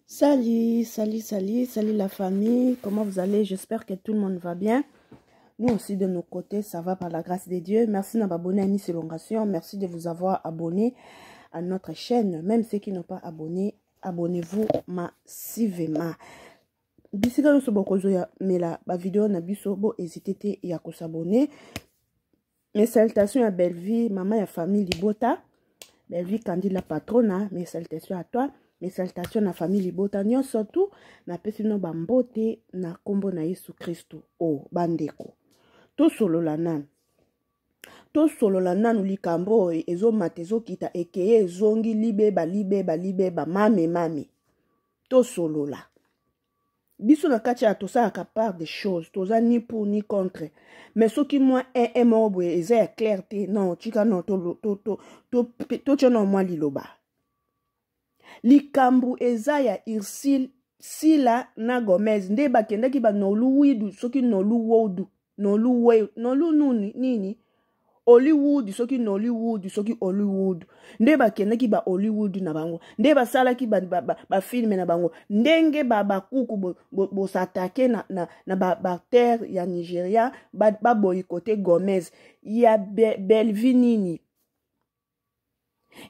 Salut, salut, salut, salut la famille. Comment vous allez? J'espère que tout le monde va bien. Nous aussi de nos côtés, ça va par la grâce de Dieu. Merci de m'abonner à Miss Elongation. Merci de vous avoir abonné à notre chaîne. Même ceux qui n'ont pas abonné, abonnez-vous massivement. Bisika nyonso bokozwa mela ba vidéo na biso bo hésiter te ya ko s'abonner. Mes salutations à Bellevue, maman ya famille Libota. Bellevue Kandi la patrona, mes salutations à toi. Mes salutations na famille Libota nyonso tout. Napesi bino ba mbote na kombo na Yesu Kristo. Oh, bandeko. Tosolola nanu. Tosolola nanu likambo oyo ezomata ezokita ekeye ezongi libeba libeba libeba mame mame. Tosolola. Biso na kati ya tosalaka part des choses, toza ni pour ni contre, mais soki mwa un un moko boye eza ya clair te, non tika non totya na mwa liloba. Likambo eza ya Ursule Sila na Gomez nde bakendaki ba Nollywood, soki Nollywood, Nollywood, Nolly nini nini Hollywood, soki Nollywood, soki Hollywood, nde bakendaki ba Hollywood na bango, nde basalaki ba, ba, ba, ba film na bango, ndenge ba bakuku bosatake bo, bo na, na, na ba, ba terre ya Nigeria, ba, ba boycotter Gomez ya Be, Bellevue nini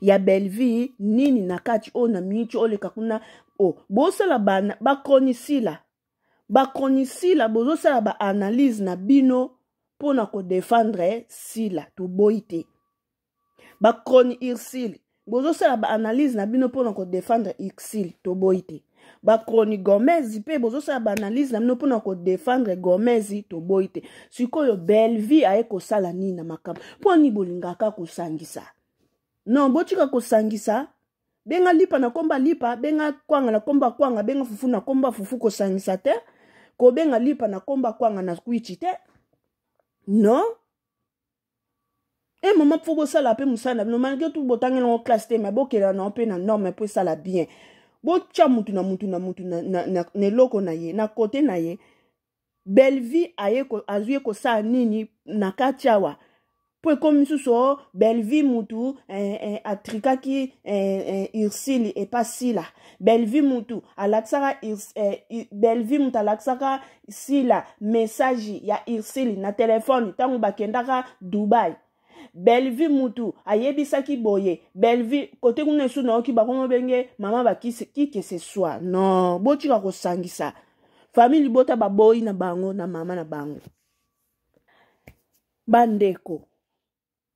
ya Bellevue nini na kati oyo na miniti oleka kuna o bosala bana bakronisila bakronisila bozosala ba analyse na bino mpona kodefendre Sila, toboyi te. Bakroni Ursule bozosala ba analyse na bino mpona kodefendre Ursule, toboyi te. Bakroni Gomez mpe bozosala ba analyse na bino mpona kodefendre Gomez, toboyi te. Sikoyo Bellevue aye kosala nini na makambo? Mpo nini bolingaka kosangisa? Non, botika kosangisa. Benga lipa na komba lipa, benga kwanga na komba kwanga, benga fufu na komba fufu, kosangisa te. Kobenga lipa na komba kwanga na kwichi te. Non. E mama mpo bosala mpe mosala na bino, malgré tout botangeli yango classe te, mais bokela na mpe na norme mpo esala bien. Botya mutu na mutu na mutu na, na, na, na eloko na ye, na kote na ye. Bellevue aye azwi ye kosala nini na kati awa? Po ekomi misusu o Bellevue mutu eh, eh, atrikaki eh, eh, Ursule epa Sila. Bellevue mutu alakisaka eh, Bellevue mutu alakisaka Sila message ya Ursule na telefone ntango bakendaka Dubai. Bellevue mutu ayebisaki boye Bellevue kote kuna esu nayoki bakomo benge mama bakisi qui que ce soit. Non, botika kosangisa famille libota baboyi na bango na mama na bango. Bandeko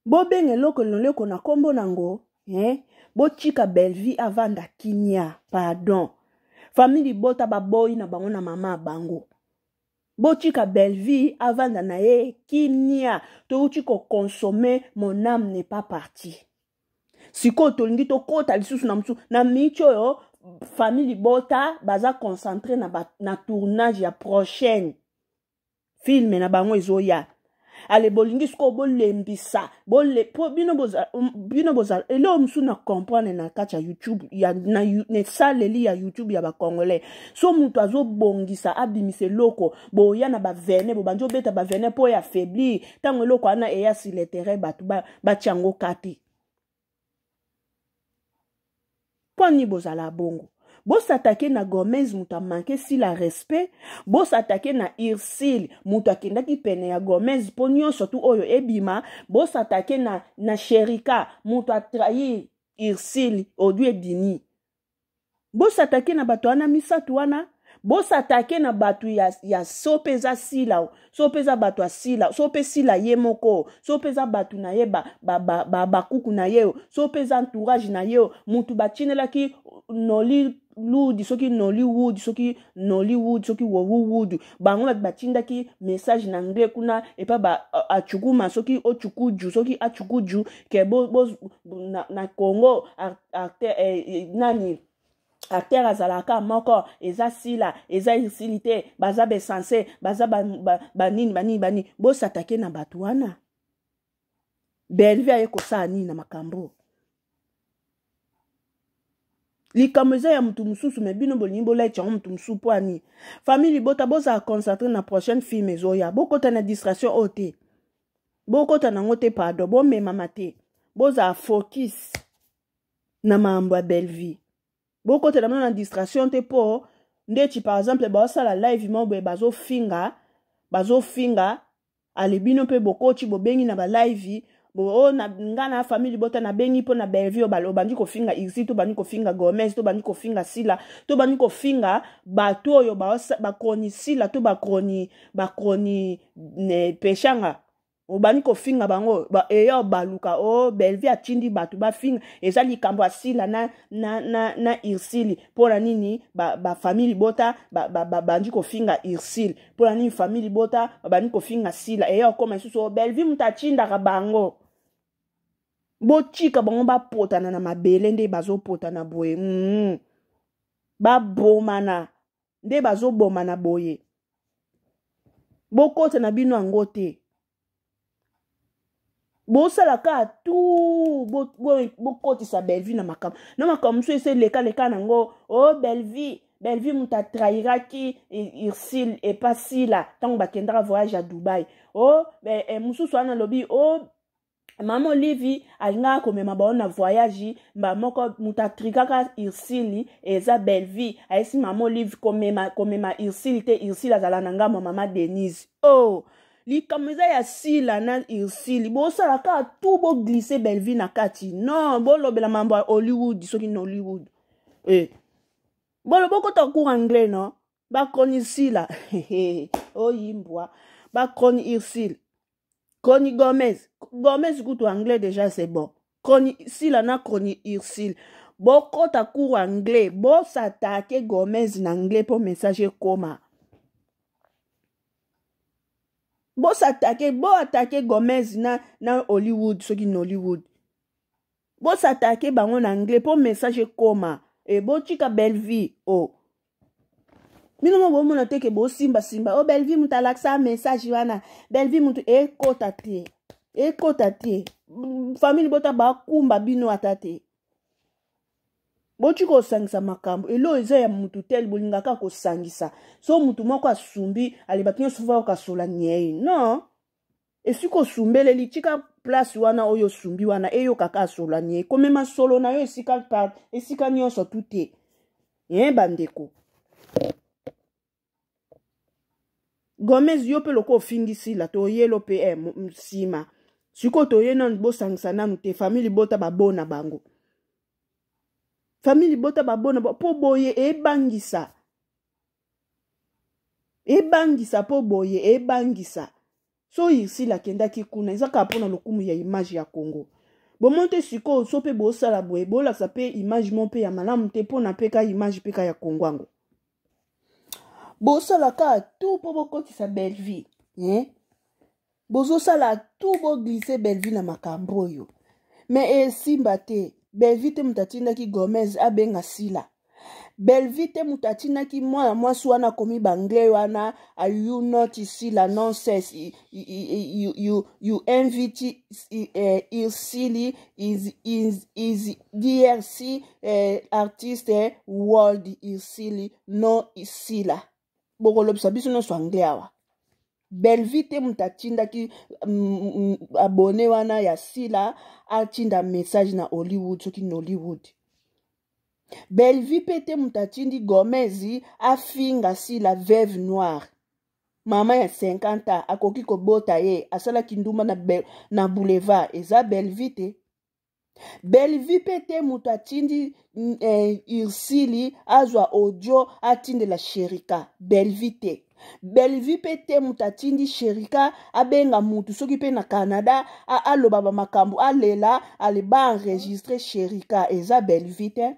bobenga eloko loleko na kombo nango eh? Botika Bellevue avanda kimia, pardon. Famille libota baboyi na bango na mama bango. Botika Bellevue avanda na ye kimia. Touti kokonsome, mon âme n'est pas partie. Sikoyo tolingi tokota lisusu na mosusu na miniti oyo. Famille libota baza concentré na, ba, na tournage ya prochaine film na bango ezoya. Ale bolingi sikoyo bolembisa bole, po bino boza, bino boza eloko mosusu na comprendre na kati ya YouTube ya, na, na esaleli ya YouTube ya bacongolais. So moto azobongisa abimisa eloko, boya na bavene, bobandi obeta bavene mpo ya affaiblir. Ntango eloko wana eya sur le terrain, bato batia yango kati. Mpo nini bozala bongo? Bosatake na Gomez moto amanke Sila respect, bosatake na Ursule moto akendaki pene ya Gomez mpo nyonso tu oyo ebima, bosatake na, na Sherika moto atrahir Ursule odu ebimi. Bosatake na bato wana misato wana, bosatake na bato ya, ya so mpe eza Sila, so mpe eza bato ya Sila, so mpe Sila ye moko, so mpe eza bato na ye bakuku ba, ba, ba, ba na ye, so mpe eza entourage na ye motu batinelaki Nollywood, soki Nollywood, soki Nollywood, soki Wowowood, bango bato batindaki message na anglais kuna epa ba achukuma, soki ochukuju, soki achukuju ke bo, bo, na, na Congo acteur eh, nani acteur azalaka moko eza Sila, eza Ursule te, baza besense, baza banini ba, ba banini banini. Bosatake na bato wana. Bellevue aye kosala nini na makambo? Likambo eza ya mutu mosusu, me bino bolingi bolaiti yango mutu mosusu mpo ani? Famille libota bozala concentré na prochaine film ezoya. Bokota na distraction oyo te, bokota nango te, pardon, bomemama te, bozala focus na makambo ya Bellevue. Bokotela bino na distraction te mpo ndeti par exemple baosala live moko boye bazofinga bazofinga ale bino mpe bokoti bobengi na balive bo oh, na, nga na famille libota nabengi mpo na bellevue obandi kofinga irsi to bandi kofinga gomez to bandi kofinga sila to bandi kofinga bato oyo bakroni sila to bakroni bakroni peshanga obandi kofinga bango ba, eya obaluka o oh, bellevue atindi bato bafinga eza likambo ya sila na, na, na, na irsili mpo na nini bafamille ba, libota babandi ba, ba, kofinga irsile mpo na nini famille libota babandi kofinga sila eya okoma lisusu o bellevue moto atindaka bango botika bango bapotana na mabele nde bazopotana boye mm. babomana nde bazobomana boye bokota na bino yango te bosala kaka tout bokotisa bo, bo bellevue na makambo na makambo mosusu esi elekaleka nango o oh, bellevue bellevue moto atrahiraki ursile epa sila ntango bakendaka voyage ya dubai o oh, eh, mosusu wana alobi o oh, mama olivi alingaka komema bango na voyage mba moko moto atrikaka ursile eza bellevue ayesi mama olive komema, komema ursile te ursile azala na ngambo ya mama denise oh likambo eza ya sila na ursile bosala kaka tout boglisse bellevue na kati non bolobela mambo ya hollywood soki nollywood eh. bolo bokota cours anglais non bakroni sila oyimbwa bakroni ursile Crony Gomez. Gomez kutu anglais déjà c'est bon. Crony Sila na Crony Ursule. Bokota cours anglais, bo s'attaquer Gomez na anglais po message ekoma. Bo s'attaquer, bo attaquer Gomez na na Hollywood soki Nollywood. Bo s'attaquer bango na anglais po message ekoma. E botika Bellevue oh. bino mo bomona te ke bosimbasimba o oh, bellevue moto alakisa message wana bellevue moto ekota te ekota te famille bota bakumba bino ata te boti kosangisa makambo elo eza ya mutu tel bolingaka kosangisa so mutu moko asumbi ale bato nyonso vayokasola nyei non esika osumbeleli tika place wana oyo osumbi wana eyokaka solo nie komema solo na yo esika par esika nyonso tu te ye bandeko gomez yo mpe lokola ofingi sila toyelo mpe eh, nsima sikoyo toye nanu bosangisa nanu te famille libota babona bango famille libota babona mpo boye ebangisa ebangisa mpo boye ebangisa so ursile akendaki kuna eza kaka mpona lokumu ya image ya congo bomoni te sikoyo so mpe bosala boye bolakisa mpe image mo mpe ya malamu te mpona mpe ka image mpe ka ya congo yango bosala kaka tout mpo bokotisa bellevie eh? bozosala tout boglise bellevie na makambo oyo me esimba te bellevie te moto atindaki gomez abenga sila bellevie te moto atindaki mwana mwasi wana akomi banglais wana you not sila nonsense you, you, you, you invite eh, irsili is, is, is drc eh, artiste world irsili no sila bokolobisa biso nyonso anglais awa bellevue te moto atindaki mm, mm, abone wana ya sila atinda message na hollywood soki nollywood bellevue mpe te moto atindi gomez afinga sila veuve noire mama ya 50 ans akoki kobota ye asalaki ndumba na, na boulevard eza bellevue te Bellevue pe te moto atindi mm, eh, Ursili azwa audio atindela Sherika. Bellevue te. Bellevue pe te moto atindi Sherika abenga mutu soki pe na Canada aloba ba makambo alela ale ba enregistrer Sherika eza Bellevue te.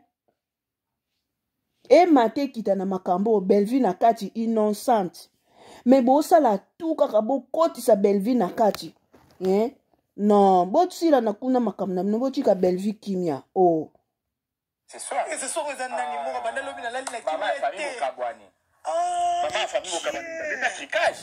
Emata ekita na makambo oyo Bellevue na kati innocente mais bosala tout kaka bokotisa Bellevue na kati eh? non bosila na kuna makambo na bino botika Bellevue kimia oh. Ce soir. Et ce soir eza nani moko banda lobi nalali na Mama ya kimia famille te. bokabwani. Ah, Mama ya famille bokabwani. Beta tricage.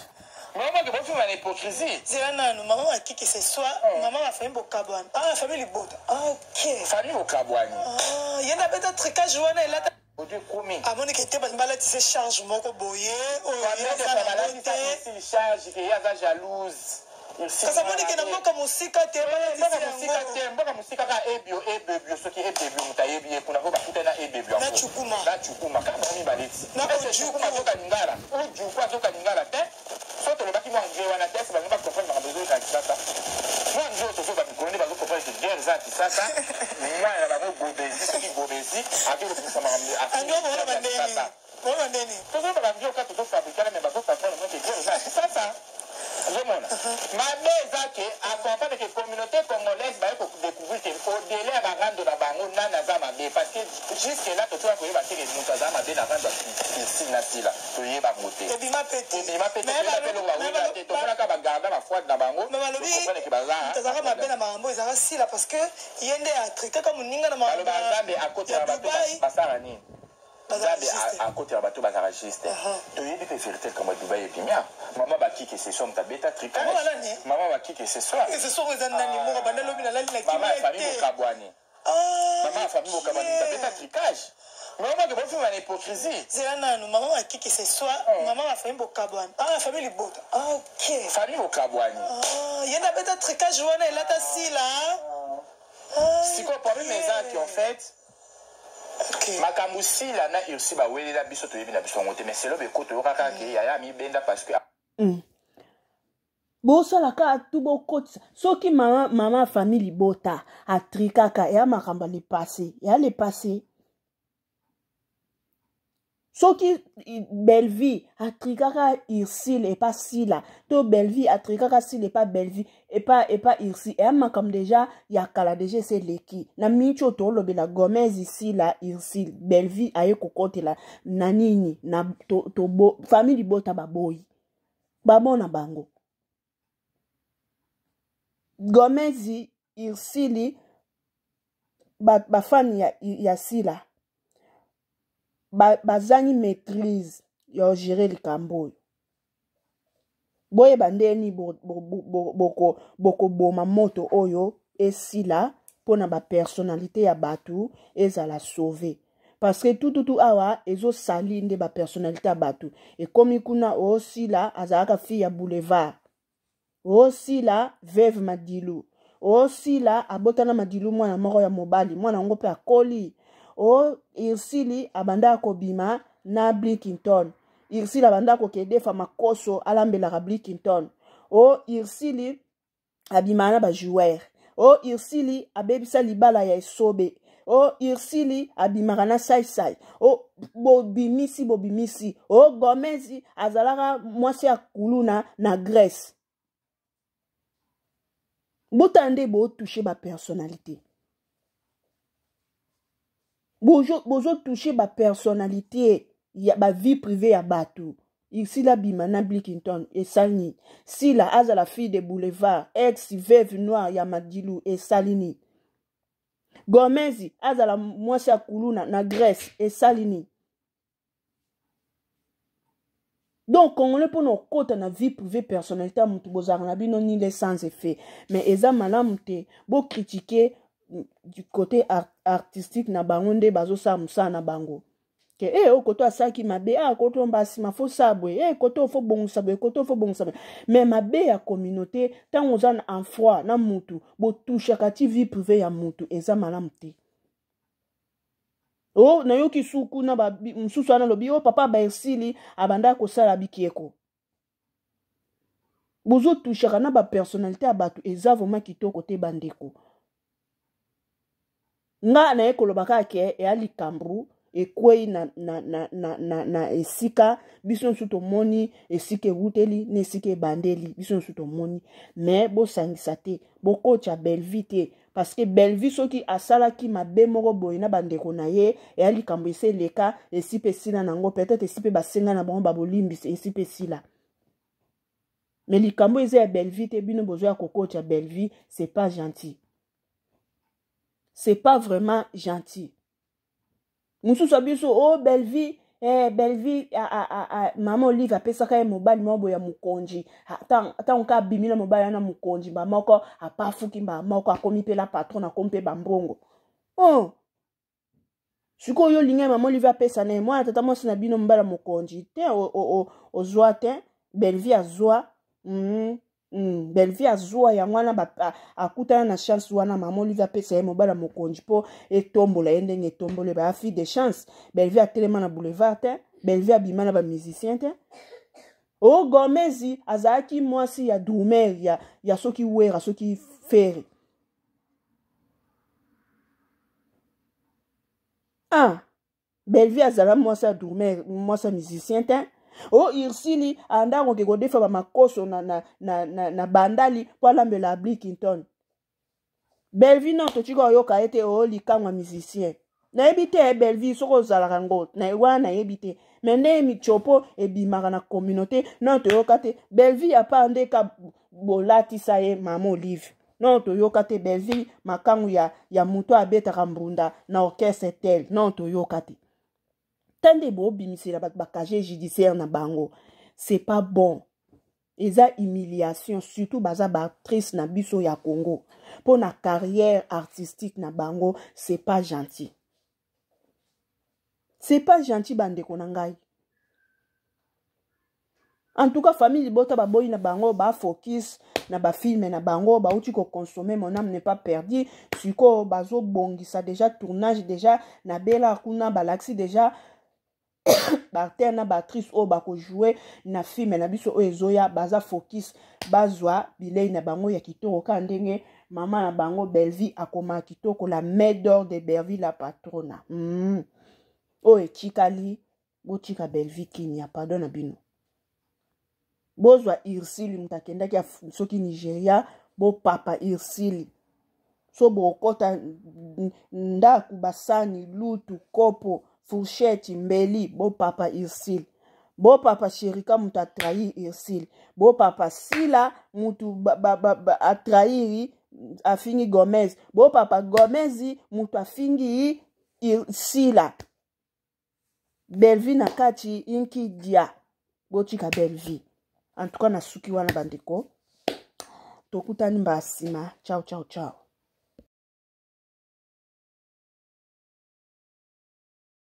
Maman ke bofinga na hypocrisie. Zela nanu mama wa kiki ce soir Oh. mama wa famille bokabwani ah famille libota ah, ok Famille bokabwani. ah, ye nde abeta tricage wana elata Odio ekomi. amoni ke te balingi balatisa charge moko boye oyo ye Famille de aza nango balatisa te ici charge ke ye aza jalouse. Kasi amonike na mboka mosika te. Mboka mosika te, mboka mosika kaka ebio ebebio, soki ebebio moto ayebi ye kuna po bakutani na ebebio na Cukuma, na Cukuma kaka bango mibale ti Cukuma azoka lingala, Ujuku azoka lingala te. So tolobaki mwa anglais wana te, ese balingi bacomprendre makambo ezoyoka na Kisasa. Mwa anglais oyo tozoba mikolo nde bazocomprendre ke guerre eza na Kisasa. Mwana na bango Gobezi, soki Gobezi ake kobimisa makambo ya Kisasa. Tozoba banglais oka tozofabrikana, me bazocomprendre mwe ke guerre eza na Kisasa. Ozomona mabe eza ke acomprendre ke communauté congolaise baye kodécouvrir ke au-delà ya barando na bango, nani aza mabe, parce que jusque là totoya koyeba te ke moto aza mabe na rando ya Ursile na Sila. Toyeba ngo te. Ebima pe te. Ebima pe te, toyeba pe eloko bawela te. Tomonaka bagarda bafroide na bango, tocomprendre ke baza azalaka mabe na makambo ezalaka Sila, parce que ye nde atraitaka moninga na baloba Nzambe akotela bato basala nini. Nzambe akotela bato bazalaka juste. Toyebi mpe vérité, likambo ya Dubai ebimia. Mama bakike ce soir moto abeta tricage, mama bakike ce soir. Ce soir eza nani moko banda lobi nalali na mama ya famille bokabwani, mama ya famille bokabwani moto abeta tricage. Mais omake bofima na hypocrisie. Zela nanu, mama bakiki ce soir, mama ya famille bokabwani, ah, famille libota, ok. Famille bokabwani. Ye nde abeta tricage wana elata Sila. Sikoyo problème eza ke en fait makambo Sila na Ursi bawelela, biso toyebi na biso yango te, mais selo beko toyokaka ke yaya mibenda parce que Bosala kaka tu bokotisa soki mama, mama famille libota atrikaka, eya makambo ya le passé, eya le passé. Soki Bellevie atrikaka Ursile epa Sila, to Bellevie atrikaka Sila epa Bellevie, epa Ursile, eya makambo deja ya kala, deja ese eleki. Na miniti oyo tolobela Gomez, Sila, Ursile, Bellevie aye kokotela na nini na to, bo, famille libota baboyi bamona bango. Gomez, Ursile, bafani ya Sila bazangi maîtrise ya ogérer likambo oyo. Boyeba ndeni bokoboma moto oyo esila mpona bapersonnalité ya bato ezala sauve, parce que tututu awa ezosali nde bapersonnalité ya bato ekomi kuna. Osila azalaka fille ya boulevard, osila veuve Madilu, osila abotana Madilu mwana moko ya mobali, mwana yango mpe akoli. O Ursili abandaka kobima na Blikington, Ursili abandaka kokende fa makoso alambelaka Blikington, o Ursili abimaka na bajoueur, o Ursili abebisa libala ya esobe, o Ursili abimaka na saisai. O bobimisi bobimisi, o Gomezi azalaka mwasi ya kuluna na Grèce. Botala nde botouche bapersonnalité, bozotouche bapersonnalité ya bavie privée ya bato. Sila bima na Blikington, esali nini? Sila azala fille de boulevard, ex veuve noire ya Madilu, esali nini? Gomezi azala mwasi ya kuluna na Grèce, esali nini? Donc congolais, mpona okota na vie privée, personnalité ya motu, bozalaka na bino nile sans effet. Mais eza malamu te bocritiquer du côté artistique na bango nde bazosala mosala na bango ke e oyo koto asalaki mabe, a koto mba nsima fo sala boye, e koto fo bongisa boye, koto fo bongisa boye. Mais mabe ya communauté, ntango oza na en froid na mutu, botushaka ti vie privée ya mutu, eza malamu te. O nayoki suku na mosusu wana alobi o papa Baersili abandaka kosala bikieko. Bozotushaka na bapersonnalité ya bato, eza vraiment kitoko te. Bandeko, nga naye koloba kaka ke eya likambo ekwei na esika biso nyonso tomoni, esika ewuteli na esika ebandeli, biso nyonso tomoni. Mais bosangisa te, bokotya Bellevie te, parce que Bellevie soki asalaki mabe moko boye na bandeko na ye, eya likambo esi eleka, esi mpe esila nango. Peut-être esi mpe basenga na bango babolimbisa, esi mpe esila. Mais likambo eza ya Bellevie te, bino bozoya kokotya Bellevie, c'est pas gentil, c'est pas vraiment gentil. Mosusu ya biso o oh, Bellevie, Bellevie, mama Olive apesaka ye mobali moko boye ya mokonzi. Ntango ka abimi na mobali wana mokonzi, mba moko apafuki, mba moko akomi mpe la patron, akomi mpe bambongo. Oh. Sikoyo yo olingi mama Olive apesa na ye mwana tata mwasi na bino mobali ya mokonzi te, ozwa te, Bellevie azwa. Bellevue azwa yango wana, akutana na chance wana. Mama Olive apesa ye mobala mokonzi mpo etombola ye ndenge etomboli baya fille de chance. Bellevue atelema na boulevard te, Bellevue abima na bamusicien te. O Gomezi azalaki mwasi ya drumer ya soki Wera, soki Fere. Ah, Bellevue azala mwasi ya drumer, mwasi ya musicien te. O Ursili anda akoki kodefa bamakoso na bandali mpo alambela Blikington. Bellevue non, totika oyoka ye te. O likango ya musicien, nayebi te. Bellevue, soki ozalaka yango wana, nayebi te. Me ndenge michopo ebimaka na communauté, non, toyoka te. Bellevue ya part nde ka bolatisa ye mama Olive, non, toyoka te. Bellevue makangu ya moto abetaka mbunda na orchestre tel, non, toyoka te. Ta nde bobimisela bato bacasier judiciaire na bango, c'est pas bon, eza humiliation. Surtout baza baactrice na biso ya Congo, mpo na carrière artistique na bango, c'est pas gentil, c'est pas gentil, bandeko na ngai. En tout cas, famille libota baboyi na bango, bafocus na bafilme na bango. Bauti koconsommer Mon âme n'est pas perdu. Sikoyo bazobongisa déjà tournage déjà na Bela kuna. Balakisi déjà baacteur na baactrice oyo bakojoue na filme na biso oyo ezoya. Baza focus, bazwa bilei na bango ya kitoko, kaka ndenge mama na bango Bellevue akoma kitoko, la main d'or de Bellevue, la patrona. Oyo etikali, botika Bellevue kimia, pardon na bino. Bozwa Ursili, moto akendaki soki Nigeria, bopapa Ursili. So bokota ndako, basani, lutu, kopo, fourchette, mbeli, bopapa Ursile. Bopapa Sherika, moto atrahir Ursile. Bopapa Sila, moto atrahiri, afingi Gomez. Bopapa Gomez, moto afingi Sila. Bellevue na kati inkidia, botika Bellevue. En tout cas, nasuki wana, bandeko. Tokutani mbala nsima. Ciao, ciao, ciao.